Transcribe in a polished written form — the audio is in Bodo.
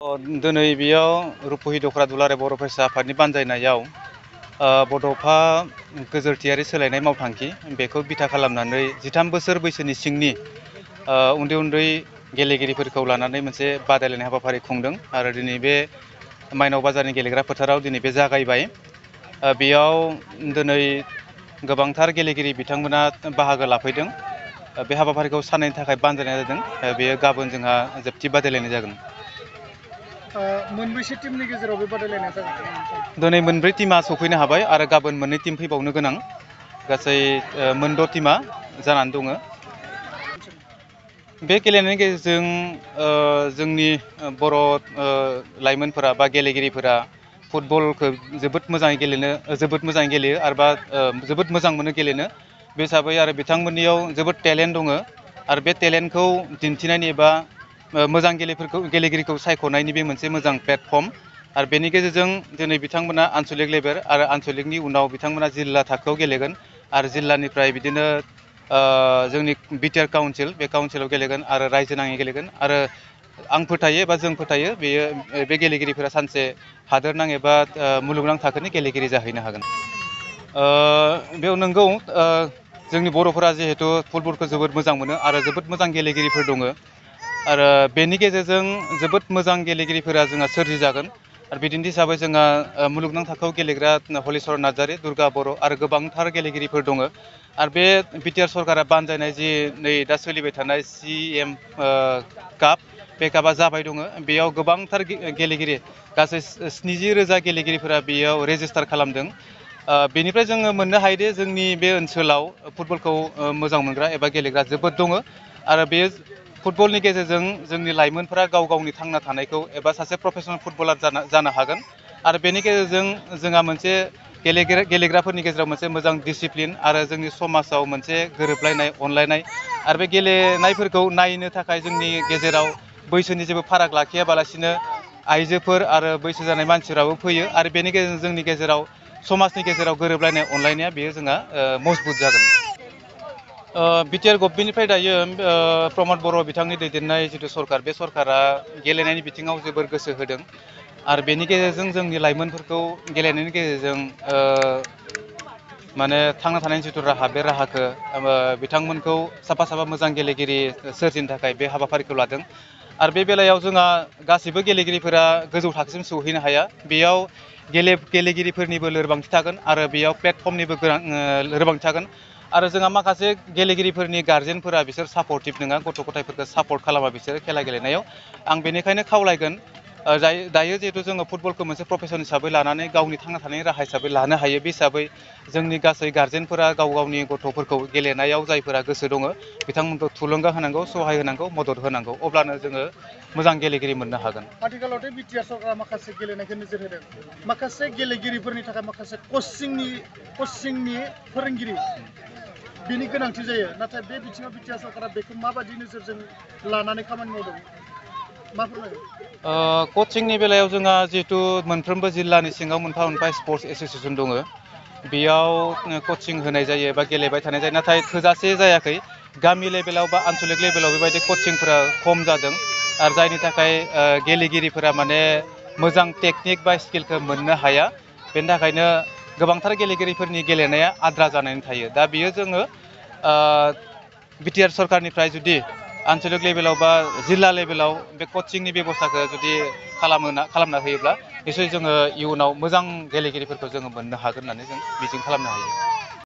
दिनै बेयाव रुपहि दखरा दुलाराय बर' फरायसा आफादनि बानजायनायाव बड'फा गोजोरथियारि सोलायनाय मावथांखि बेखौ बिथा खालामनानै 13 बोसोर बैसोनि सिंनि उन्दै उन्दै गेलेगिरिफोरखौ लानानै मोनसे बादायलायनाय हाबाफारि खुंदों आरो दिनै बे माइनाव बाजारनि गेलेग्रा फोथाराव दिनै बे जागायबाय। बेयाव दिनै गोबांथार गेलेगिरि बिथांमोना बाहागो लाफैदों। बे हाबाफारिखौ साननायनि थाखाय बानजायनाय जादों। बेयो गाबोन जोंहा जोबथि बादायलायनाय जागोन। मोनबेसे टीमनि गेजेराव बे बादायलायनाया जागोन? दिनै मोनब्रै टीमा सौफैनो हाबाय आरो गाबोन मोननै टीम फैबावनो गोनां। गासै मोनद' टीमा जानानै दङ। बे गेलेनायनि गेजेरजों जोंनि बर' लाइमोनफोरा बा गेलेगिरिफोरा फुटबलखौ जोबोद मोजाङै गेलेयो आरो जोबोद मोजां मोनो गेलेनो। बे हिसाबै आरो बिथांमोननियाव जोबोद टेलेन्ट दङ आरो बे टेलेन्टखौ दिन्थिनायनि एबा मोजां गेलेगिरिखौ सायख'नायनि बे मोनसे मोजां प्लेटफर्म आरो बेनि गेजेरजों दिनै बिथांमोना आनसलिक लेभेल आरो आनसलिकनि उनाव बिथांमोना जिल्ला थाखोआव गेलेगोन आरो जिल्लानिफ्राय बिदिनो जोंनि बिटिआर काउन्सिल बे काउन्सिलाव गेलेगोन आरो रायजो नाङै गेलेगोन आरो आं फोथायो एबा जों फोथायो बे गेलेगिरिफोरा सानसे हादोरनां एबा मुलुगनां थाखोनि गेलेगिरि जाहैनो हागोन। बेयाव नंगौ जोंनि बर'फोरा जिहेथु फुटबलखौ जोबोद मोजां मोनो आरो जोबोद मोजां गेलेगिरिफोर दङ आरो बेनि गेजेरजों जोबोद मोजां गेलेगिरिफोरा जोंहा सोरजिजागोन। आरो बिदिन्थि हिसाबै जोंहा मुलुगनां थाखोआव गेलेग्रा हलिचरन नार्जारि, दुर्गा बर' आरो गोबांथार गेलेगिरिफोर दङ आरो बे बिटिआर सरकारा बानजायनाय जि नै दा सोलिबाय थानाय CM काप बे कापआ जाबाय दङ। बेयाव गोबांथार गेलेगिरि गासै 70,000 गेलेगिरिफोरा बेयाव रेजिस्टार खालामदों। बेनिफ्राय जोङो मोननो हायोदि जोंनि बे ओनसोलाव फुटबलखौ मोजां मोनग्रा एबा गेलेग्रा जोबोद दङ आरो बे फुटबलनि गेजेरजों जोंनि लाइमोनफोरा गाव गावनि थांना थानायखौ एबा सासे प्रफेसनेल फुटबलार जानो हागोन आरो बेनि गेजेरजों जोंहा मोनसे गेलेग्राफोरनि गेजेराव मोनसे मोजां डिसिप्लिन आरो जोंनि समाजाव मोनसे गोरोबलायनाय अनलायनाय आरो बे गेलेनायफोरखौ नायनो थाखाय जोंनि गेजेराव बैसोनि जेबो फाराग लाखियाबालासिनो आइजोफोर आरो बैसो जानाय मानसिफोराबो फैयो आरो बेनि गेजेरजों जोंनि गेजेराव समाजनि गेजेराव गोरोबलायनाय अनलायनाया बेयो जोंहा मजबुत जागोन। बिटिआर गभमेन्टनिफ्राय दायो प्रमद बर' बिथांनि दैदेननाय जिथु सरकार बे सरकारा गेलेनायनि बिथिङाव जोबोर गोसो होदों आरो बेनि गेजेरजों जोंनि लाइमोनफोरखौ गेलेनायनि गेजेरजों माने थांना थानायनि जिथु राहा बे राहाखौ बिथांमोनखौ साफा मोजां गेलेगिरि सोरजिनो थाखाय बे हाबाफारिखौ लादों आरो बे बेलायाव जोंहा गासैबो गेलेगिरिफोरा गोजौ थाखोसिम सौहैनो हाया। बेयाव गेलेगिरिफोरनिबो लोरबांथि थागोन आरो बेयाव प्लेटफर्मनिबो लोरबांथि थागोन आरो जोंहा माखासे गेलेगिरिफोरनि गारजेनफोरा बिसोर सापर्टिभ नङा, गथ' गथायफोरखौ सापर्ट खालामा बिसोरो खेला गेलेनायाव। आं बेनिखायनो खावलायगोन दायो जिहेथु जोङो फुटबलखौ मोनसे प्रफेसन हिसाबै लानानै गावनि थांना थानायनि राहा हिसाबै लानो हायो। बे हिसाबै जोंनि गासै गारजेनफोरा गाव गावनि गथ'फोरखौ गेलेनायाव जायफोरा गोसो दङ बिथांमोनखौ थुलुंगा होनांगौ, सहाय होनांगौ, मदद होनांगौ, अब्लानो जोङो मोजां गेलेगिरि मोननो हागोन। आथिखालावथ' बिटिआर सरकारा माखासे गेलेनायखौ नोजोर होदों, माखासे गेलेगिरिफोरनि थाखाय माखासे कचिंनि फोरोंगिरि बेनि गोनांथि जायो, नाथाय बे बिथिङाव बिटिआर सरकारा बेखौ माबायदि नोजोरजों लानानै खामानि मावदों? मा फोरमायगोन? कचिंनि बेलायाव जोंहा जिहेतु मोनफ्रोमबो जिल्लानि सिङाव मोनफा मोनफा स्पर्ट्स एस'सियेसन दङ। बेयाव कचिं होनाय जायो एबा गेलेबाय थानाय जायो, नाथाय थोजासे जायाखै। गामि लेभेलाव बा आनसलिक लेभेलाव बेबायदि कचिंफोरा खम जादों आरो जायनि थाखाय गेलेगिरिफोरा माने मोजां टेकनिक बा स्किलखौ मोननो हाया। बेनि थाखायनो गोबांथार गेलेगिरिफोरनि गेलेनाया आद्रा जानानै थायो। दा बियो जोङो बिटिआर सरकारनिफ्राय जुदि आनसलिक लेभेलाव बा जिल्ला लेभेलाव बे कचिंनि बेब'स्थाखौ जुदि खालामना होयोब्ला निसय जोङो इयुनाव मोजां गेलेगिरिफोरखौ जोङो मोननो हागोन होननानै जों मिजिं खालामनो हायो।